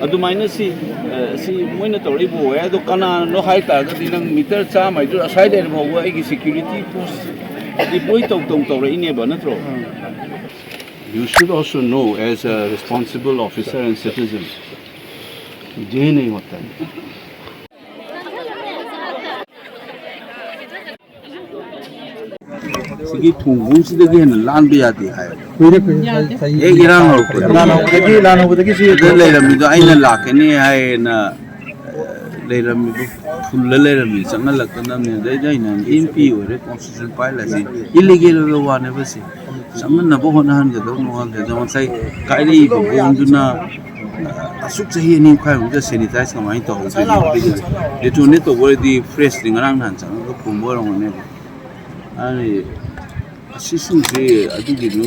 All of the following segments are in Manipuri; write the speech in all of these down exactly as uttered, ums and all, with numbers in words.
ꯑꯗꯨꯃꯥꯏꯅ ꯁꯤ, ꯑ, ꯁꯤ ꯃꯣꯏꯅ ꯇꯧꯔꯛꯏꯕ ꯋꯥꯌꯔꯗꯣ ꯀꯅꯥꯅꯣ ꯍꯥꯏ ꯇꯥꯔꯒꯗꯤ, ꯅꯪ ꯃꯤꯇꯔ ꯆꯥꯝꯃ ꯍꯥꯏꯗꯨ ꯑꯁ꯭ꯋꯥꯏꯗ ꯐꯥꯎꯕ ꯑꯩꯒꯤ ꯁꯦꯀ꯭ꯌꯨꯔꯤꯇꯤ ꯐꯣꯔꯁ ꯗꯤꯄ꯭ꯂꯣꯏ ꯇꯧ ꯇꯧ ꯇꯧꯔꯛꯏꯅꯦꯕ, ꯅꯠꯇ꯭ꯔꯣ? You should also know, as a responsible officer and citizen, ये नहीं होता है। ꯁꯤꯒꯤ ꯊꯣꯡꯕꯨꯝꯁꯤꯗꯒꯤ ꯍꯦꯟꯅ ꯂꯥꯟꯕ ꯌꯥꯗꯦ ꯍꯥꯏ꯫ ꯀꯨꯏꯔꯦ, ꯀꯨꯏꯔꯦ꯫ ꯌꯥꯗꯦ꯫ ꯆꯍꯤ ꯍꯦꯛ ꯏꯔꯥꯡ ꯍꯧꯔꯛꯄꯗ꯫ ꯂꯥꯟ ꯍꯧꯕꯗꯒꯤ, ꯂꯥꯟ ꯍꯧꯕꯗꯒꯤ ꯁꯤ ꯁꯤꯗ ꯂꯩꯔꯝꯃꯤꯗꯣ ꯑꯩꯅ ꯂꯥꯛꯀꯅꯤ ꯍꯥꯏꯅ, ꯑ, ꯂꯩꯔꯝꯃꯤꯗꯣ ꯐꯨꯜꯂ ꯂꯩꯔꯝꯃꯤ, ꯆꯪꯍꯜꯂꯛꯇꯅꯕꯅꯦ꯫ ꯑꯗꯩꯗ ꯑꯩꯅ ꯑꯦꯝ ꯄꯤ ꯑꯣꯏꯔꯦ, ꯀꯣꯟꯁꯇꯤꯇ꯭ꯌꯨꯁꯟ ꯄꯥꯏ ꯂꯥꯛꯏꯁꯦ ꯏꯜꯂꯤꯒꯦꯜ ꯑꯣꯏꯕ ꯋꯥꯅꯦꯕ꯫ ꯁꯤ ꯆꯪꯍꯟꯅꯕ ꯍꯣꯠꯅꯍꯟꯒꯗꯧꯅꯤ, ꯍꯣꯠꯅꯍꯟꯒꯗꯧꯅꯤ꯫ ꯉꯁꯥꯏ ꯀꯥꯏꯔꯛꯏꯕ ꯕꯣꯝꯗꯨꯅ, ꯑ, ꯑꯁꯨꯛ ꯆꯍꯤ ꯑꯅꯤ ꯃꯈꯥꯏꯃꯨꯛꯇ ꯁꯦꯅꯤꯇꯥꯏꯁ ꯀꯃꯥꯏꯅ ꯇꯧꯍꯧꯗꯣꯏꯅꯣ? ꯗꯦꯇꯣꯅꯦꯠ ꯇꯧꯕ ꯑꯣꯏꯔꯗꯤ ꯐ꯭ꯔꯦꯁꯇꯤ ꯉꯔꯥꯡ ꯅꯍꯥꯟ ꯆꯪꯉꯒ ꯐꯨꯝꯕ ꯑꯣꯏꯔꯝꯒꯅꯦꯕ꯫ ꯑꯗꯨꯅ ꯑꯁꯤꯁꯤꯡꯁꯤ ꯑꯗꯨꯒꯤꯗꯨ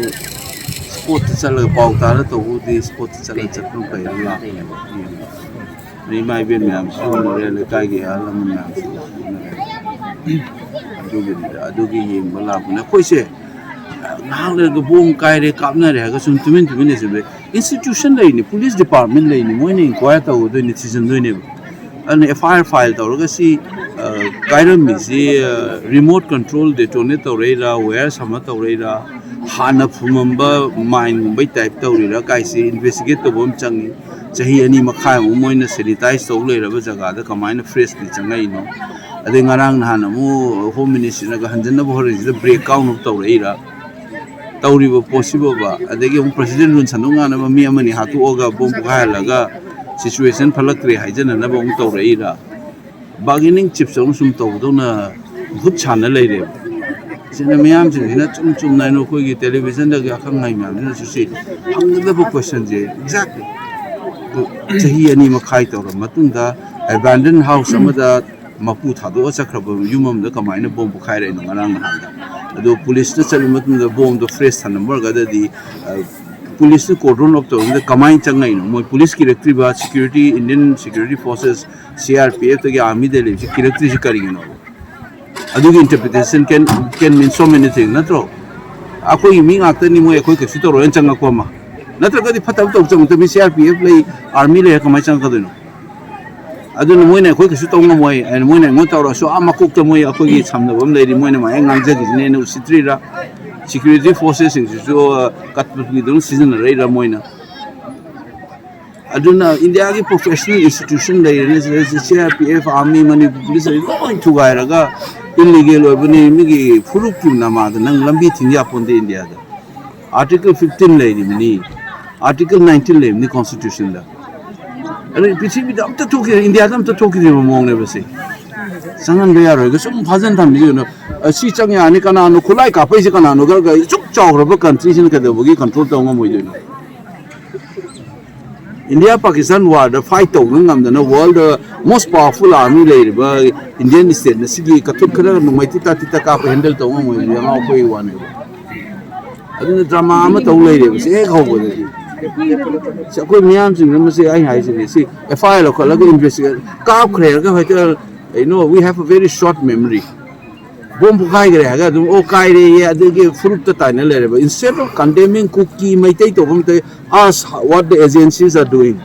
ꯁ꯭ꯄꯣꯠꯇ ꯆꯠꯂꯒ ꯄꯥꯎ ꯇꯥꯔ ꯇꯧꯕꯕꯨꯗꯤ ꯁ꯭ꯄꯣꯠꯇ ꯆꯠꯂꯒ ꯆꯠꯄꯅ ꯐꯩ, ꯂꯥꯛꯄꯅꯦꯕ꯫ ꯑꯗꯩ ꯏꯃꯥ ꯏꯕꯦꯟ ꯃꯌꯥꯝꯁꯨ ꯎꯅꯔꯦ, ꯂꯩꯀꯥꯏꯒꯤ ꯑꯍꯜ ꯂꯃꯟ ꯃꯌꯥꯝꯁꯨ ꯎꯅꯔꯦ꯫ ꯑꯗꯨꯒꯤꯅꯤꯗ, ꯑꯗꯨꯒꯤ ꯌꯦꯡꯕ ꯂꯥꯛꯄꯅꯦ꯫ ꯑꯩꯈꯣꯏꯁꯦ ꯉꯥꯏꯍꯥꯛ ꯂꯩꯔꯒ ꯕꯣꯝ ꯀꯥꯏꯔꯦ, ꯀꯥꯞꯅꯔꯦ ꯍꯥꯏꯔꯒ ꯁꯨꯝ ꯇꯨꯃꯤꯟ ꯇꯨꯃꯤꯟ ꯂꯩꯁꯤꯟꯕ ꯌꯥꯏ꯫ ꯏꯟꯁꯇꯤꯇ꯭ꯌꯨꯁꯟ ꯂꯩꯔꯤꯅꯤ, ꯄꯨꯂꯤꯁ ꯗꯤꯄꯥꯔꯠꯃꯦꯟ ꯂꯩꯔꯤꯅꯤ, ꯃꯣꯏꯅ ꯏꯟꯀ꯭ꯋꯥꯌꯔ ꯇꯧꯒꯗꯣꯏꯅꯤ, ꯊꯤꯖꯤꯟꯗꯣꯏꯅꯦꯕ꯫ ꯑꯗꯨꯅ ꯑꯦꯐ ꯑꯥꯏ ꯑꯥꯔ ꯐꯥꯏꯜ ꯇꯧꯔꯒ ꯁꯤ, ꯑ, ꯀꯥꯏꯔꯝꯃꯤꯁꯤ, ꯑ, ꯔꯤꯃꯣꯠ ꯀꯟꯇ꯭ꯔꯣꯜ ꯗꯦꯇꯣꯅꯦꯠ ꯇꯧꯔꯛꯏꯔꯥ, ꯋꯦꯌꯔ ꯁꯝꯃ ꯇꯧꯔꯛꯏꯔꯥ, ꯍꯥꯟꯅ ꯐꯨꯝꯃꯝꯕ ꯃꯥꯏꯟꯒꯨꯝꯕꯩ ꯇꯥꯏꯞ ꯇꯧꯔꯤꯔꯥ ꯀꯥꯏꯁꯤ ꯏꯟꯚꯦꯁꯇꯤꯒꯦꯠ ꯇꯧꯕ ꯑꯃ ꯆꯪꯉꯤ꯫ ꯆꯍꯤ ꯑꯅꯤ ꯃꯈꯥꯏꯃꯨꯛ ꯃꯣꯏꯅ ꯁꯦꯅꯤꯇꯥꯏꯁ ꯇꯧ ꯂꯩꯔꯕ ꯖꯒꯥꯗ ꯀꯃꯥꯏꯅ ꯐ꯭ꯔꯦꯁꯂꯤ ꯆꯪꯉꯛꯏꯅꯣ? ꯑꯗꯩ ꯉꯔꯥꯡ ꯅꯍꯥꯟ ꯑꯃꯨꯛ ꯍꯣꯝ ꯃꯤꯅꯤꯁꯇ꯭ꯔꯤꯅꯒ ꯍꯟꯖꯟꯅꯕ ꯍꯣꯠꯅꯔꯤꯁꯤꯗ ꯕ꯭ꯔꯦꯛ ꯀꯥꯎꯅꯕ ꯇꯧꯔꯛꯏꯔꯥ? ꯇꯧꯔꯤꯕ ꯄꯣꯠꯁꯤꯕꯣꯕ? ꯑꯗꯒꯤ ꯑꯃꯨꯛ ꯄ꯭ꯔꯁꯤꯗꯦꯟ ꯔꯨꯜ ꯁꯟꯗꯣꯛ ꯉꯥꯛꯅꯕ ꯃꯤ ꯑꯃꯅꯤ ꯍꯥꯠꯇꯣꯛꯑꯒ ꯕꯣꯝ ꯄꯣꯈꯥꯏꯍꯜꯂꯒ ꯁꯤꯆꯨꯋꯦꯁꯟ ꯐꯠꯂꯛꯇ꯭ꯔꯦ ꯍꯥꯏꯖꯅꯅꯕ ꯑꯃꯨꯛ ꯇꯧꯔꯛꯏꯔꯥ? ꯕꯥꯔꯒꯦꯅꯤꯡ ꯆꯤꯞꯁ ꯑꯃ ꯁꯨꯝ ꯇꯧꯕꯗꯧꯅ ꯚꯨꯠ ꯁꯥꯟꯅ ꯂꯩꯔꯦꯕ꯫ ꯁꯤꯅ ꯃꯤꯌꯥꯝꯁꯤꯡꯁꯤꯅ ꯆꯨꯝ ꯆꯨꯝꯅ ꯍꯥꯏꯅ ꯑꯩꯈꯣꯏꯒꯤ ꯇꯦꯂꯤꯚꯤꯖꯟꯗꯒꯤ ꯑꯈꯪ ꯑꯍꯩ ꯃꯌꯥꯝꯁꯤꯅꯁꯨ ꯁꯤ ꯍꯪꯒꯗꯕ ꯀꯣꯏꯁꯟꯁꯦ ꯑꯦꯛꯖꯦꯛꯂꯤ ꯆꯍꯤ ꯑꯅꯤ ꯃꯈꯥꯏ ꯇꯧꯔ ꯃꯇꯨꯡꯗ ꯑꯦꯕꯦꯟꯗꯟ ꯍꯥꯎꯁ ꯑꯃꯗ ꯃꯄꯨ ꯊꯥꯗꯣꯛꯑ ꯆꯠꯈ꯭ꯔꯕ ꯌꯨꯝ ꯑꯃꯗ ꯀꯃꯥꯏꯅ ꯕꯣꯝ ꯄꯣꯈꯥꯏꯔꯛꯏꯅꯣ ꯉꯔꯥꯡ ꯅꯍꯥꯟꯗ? ꯑꯗꯣ ꯄꯨꯂꯤꯁꯅ ꯆꯠꯂꯕ ꯃꯇꯨꯡꯗ ꯕꯣꯝꯗꯣ ꯐ꯭ꯔꯦꯁ ꯊꯅꯝꯕ ꯑꯣꯏꯔꯒꯗꯤ, ꯑ, ꯄꯨꯂꯤꯁꯅ ꯀꯣꯔꯗꯣꯟ ꯑꯣꯐ ꯇꯧꯔꯤꯉꯩꯗ ꯀꯃꯥꯏꯅ ꯆꯪꯉꯛꯏꯅꯣ? ꯃꯣꯏ ꯄꯨꯂꯤꯁ ꯀꯤꯔꯛꯇ꯭ꯔꯤꯕ, security, Indian security forces, C R ꯄꯤ ꯑꯦꯐꯇꯒꯤ, ꯑꯥꯔꯃꯤꯗ ꯂꯩꯕꯁꯤ ꯀꯤꯔꯛꯇ꯭ꯔꯤꯁꯤ ꯀꯔꯤꯒꯤꯅꯣ? ꯑꯗꯨꯒꯤ interpretation can can mean so many things, ꯅꯠꯇ꯭ꯔꯣ? ꯑꯩꯈꯣꯏꯒꯤ ꯃꯤ ꯉꯥꯛꯇꯅꯤ, ꯃꯣꯏ ꯑꯩꯈꯣꯏ ꯀꯩꯁꯨ ꯇꯧꯔꯣꯏꯅ ꯆꯪꯉꯛꯄ ꯑꯃ, ꯅꯠꯇ꯭ꯔꯒꯗꯤ ꯐꯠꯇꯕ ꯇꯧ ꯆꯪꯉꯛꯇꯕ ꯃꯤ, C R P F ꯂꯩ, army ꯂꯩꯔ ꯀꯃꯥꯏꯅ ꯆꯪꯉꯛꯀꯗꯣꯏꯅꯣ? ꯑꯗꯨꯅ ꯃꯣꯏꯅ ꯑꯩꯈꯣꯏ ꯀꯩꯁꯨ ꯇꯧ ꯉꯝꯃꯣꯏ꯫ ꯑꯩꯅ ꯃꯣꯏꯅ ꯑꯩꯉꯣꯟꯗ ꯇꯧꯔꯁꯨ, ꯑꯥ ꯃꯀꯣꯛꯇ ꯃꯣꯏ ꯑꯩꯈꯣꯏꯒꯤ ꯁꯝꯅꯕ ꯑꯃ ꯂꯩꯔꯤ, ꯃꯣꯏꯅ ꯃꯌꯥꯝ ꯉꯥꯡꯖꯈꯤꯁꯤꯅꯦꯅ ꯎꯁꯤꯠꯇ꯭ꯔꯤꯔꯥ? Security forcesꯁꯤꯡꯁꯤꯁꯨ ꯀꯠꯄꯒꯤꯗꯨ ꯁꯤꯖꯤꯟꯅꯔꯛꯏꯔꯥ ꯃꯣꯏꯅ? ꯑꯗꯨꯅ ꯏꯟꯗꯤꯌꯥꯒꯤ professional institution ꯂꯩꯔꯦꯅꯦ ꯁꯤꯗꯩꯁꯤ, C R P F, army, Manipur police ꯂꯩ, ꯂꯣꯏ ꯊꯨꯒꯥꯏꯔꯒ illegal ꯑꯣꯏꯕꯅꯤ꯫ ꯃꯤꯒꯤ ꯐꯨꯔꯨꯞꯀꯤ ꯅꯃꯥꯗ ꯅꯪ ꯂꯝꯕꯤ ꯊꯤꯡ ꯌꯥꯄꯣꯟꯗꯦ ꯏꯟꯗꯤꯌꯥꯗ꯫ Article fifteen ꯂꯩꯔꯤꯕꯅꯤ, Article nineteen ꯂꯩꯕꯅꯤ constitutionꯗ꯫ ꯑꯗꯨ ꯄ꯭ꯔꯤꯊꯤꯕꯤꯗ ꯑꯝꯇ ꯊꯣꯛꯈꯤꯗꯦ, ꯏꯟꯗꯤꯌꯥꯗ ꯑꯝꯇ ꯊꯣꯛꯈꯤꯗ꯭ꯔꯤꯕ ꯃꯑꯣꯡꯅꯦꯕ ꯁꯤ꯫ ꯆꯪꯍꯟꯕ ꯌꯥꯔꯣꯏꯒ ꯁꯨꯝ ꯐꯥꯖꯤꯟ ꯊꯝꯕꯤꯗꯣꯏꯅꯣ? ꯑꯁꯤ ꯆꯪ ꯌꯥꯅꯤ? ꯀꯅꯥꯅꯣ ꯈꯨꯠꯂꯥꯏ ꯀꯥꯞꯄꯛꯏꯁꯦ? ꯀꯅꯥꯅꯣ? ꯈꯔ ꯈꯔ ꯑꯁꯨꯛ ꯆꯥꯎꯈ꯭ꯔꯕ countryꯁꯤꯅ ꯀꯩꯗꯧꯕꯒꯤ control ꯇꯧ ꯉꯝꯃꯣꯏꯗꯣꯏꯅꯣ? ꯏꯟꯗꯤꯌꯥ ꯄꯥꯀꯤꯁꯇꯥꯟ warꯗ fight ꯇꯧꯕ ꯉꯝꯗꯅ worldꯗ most powerful army ꯂꯩꯔꯤꯕ Indian stateꯅ ꯁꯤꯒꯤ ꯀꯊꯨꯠ ꯈꯔ ꯅꯣꯡꯃꯩ ꯇꯤꯇꯥ ꯇꯤꯇꯥ ꯀꯥꯞꯄ handle ꯇꯧ ꯉꯝꯃꯣꯏꯗꯣꯏꯅꯣ? ꯑꯉꯥꯎ ꯑꯩꯈꯣꯏꯒꯤ ꯋꯥꯅꯦꯕ꯫ ꯑꯗꯨꯅ drama ꯑꯃ ꯇꯧ ꯂꯩꯔꯦꯕ ꯁꯤ ꯍꯦꯛ ꯍꯧꯕꯗꯒꯤ꯫ ꯁꯤ ꯑꯩꯈꯣꯏ ꯃꯤꯌꯥꯝꯁꯤꯡꯅ ꯃꯁꯤ ꯑꯩ ꯍꯥꯏꯁꯤꯅꯦ, ꯁꯤ F I R ꯂꯧꯈꯠꯂꯒ investigate ꯀꯥꯞꯈ꯭ꯔꯦ ꯍꯥꯏꯔꯒ ꯍꯦꯛꯇ, you know, we have a very short memory꯫ Bomb ꯄꯣꯈꯥꯏꯈ꯭ꯔꯦ ꯍꯥꯏꯔꯒ ꯑꯗꯨꯝ, "ꯑꯣ, ꯀꯥꯏꯔꯦꯌꯦ", ꯑꯗꯨꯒꯤ ꯐꯨꯔꯨꯞꯇ ꯇꯥꯏꯅ ꯂꯩꯔꯦꯕ꯫ Instead of condemning ꯀꯨꯀꯤ ꯃꯩꯇꯩ ꯇꯧꯕ ꯃꯇꯩ, ask what the agencies are doing꯫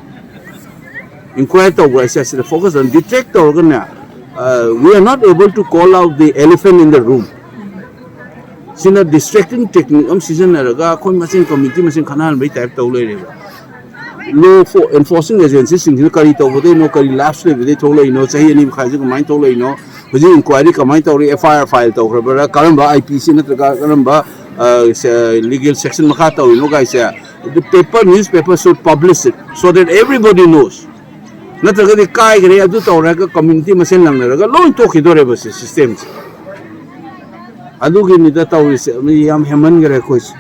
Inquire ꯇꯧꯕ ꯍꯥꯏꯁꯦ ꯑꯁꯤꯗ focus ꯇꯧ꯫ Detect ꯇꯧꯔꯒꯅꯦ, uh, we are not able to call out the elephant in the room꯫ ꯁꯤꯅ distracting technique ꯑꯃ ꯁꯤꯖꯤꯟꯅꯔꯒ ꯑꯩꯈꯣꯏ ꯃꯁꯦꯟ, community ꯃꯁꯦꯟ ꯈꯠꯅꯍꯟꯕꯒꯤ type ꯇꯧ ꯂꯩꯔꯦꯕ꯫ Law enforcing agencyꯁꯤꯡꯁꯤꯅ ꯀꯔꯤ ꯇꯧꯒꯗꯣꯏꯅꯣ, ꯀꯔꯤ lapse ꯂꯩꯕꯗꯒꯤ ꯊꯣꯛꯂꯛꯏꯅꯣ, ꯆꯍꯤ ꯑꯅꯤ ꯃꯈꯥꯏꯁꯤ ꯀꯃꯥꯏꯅ ꯊꯣꯛꯂꯛꯏꯅꯣ, ꯍꯧꯖꯤꯛ inquiry ꯀꯃꯥꯏꯅ ꯇꯧꯔꯤ, F I R file ꯇꯧꯈ꯭ꯔꯕ꯭ꯔꯥ, ꯀꯔꯝꯕ I P C ꯅꯠꯇ꯭ꯔꯒ ꯀꯔꯝꯕ, ꯑ, ꯁ-, legal section ꯃꯈꯥ ꯇꯧꯔꯤꯅꯣ ꯀꯥꯏꯁꯦ, the paper, newspaper should publish it so that everybody knows꯫ ꯅꯠꯇ꯭ꯔꯒꯗꯤ ꯀꯥꯏꯈ꯭ꯔꯦ, ꯑꯗꯨ ꯇꯧꯔꯒ community ꯃꯁꯦꯟ ꯂꯪꯅꯔꯒ ꯂꯣꯏ ꯇꯣꯛꯈꯤꯗꯣꯔꯦꯕ ꯁꯤ systemꯁꯦ꯫ ꯑꯗꯨꯒꯤꯅꯤꯗ ꯇꯧꯔꯤꯁꯦ, ꯃꯤ ꯌꯥꯝ ꯍꯦꯟꯃꯟꯈ꯭ꯔꯦ ꯑꯩꯈꯣꯏꯁꯦ꯫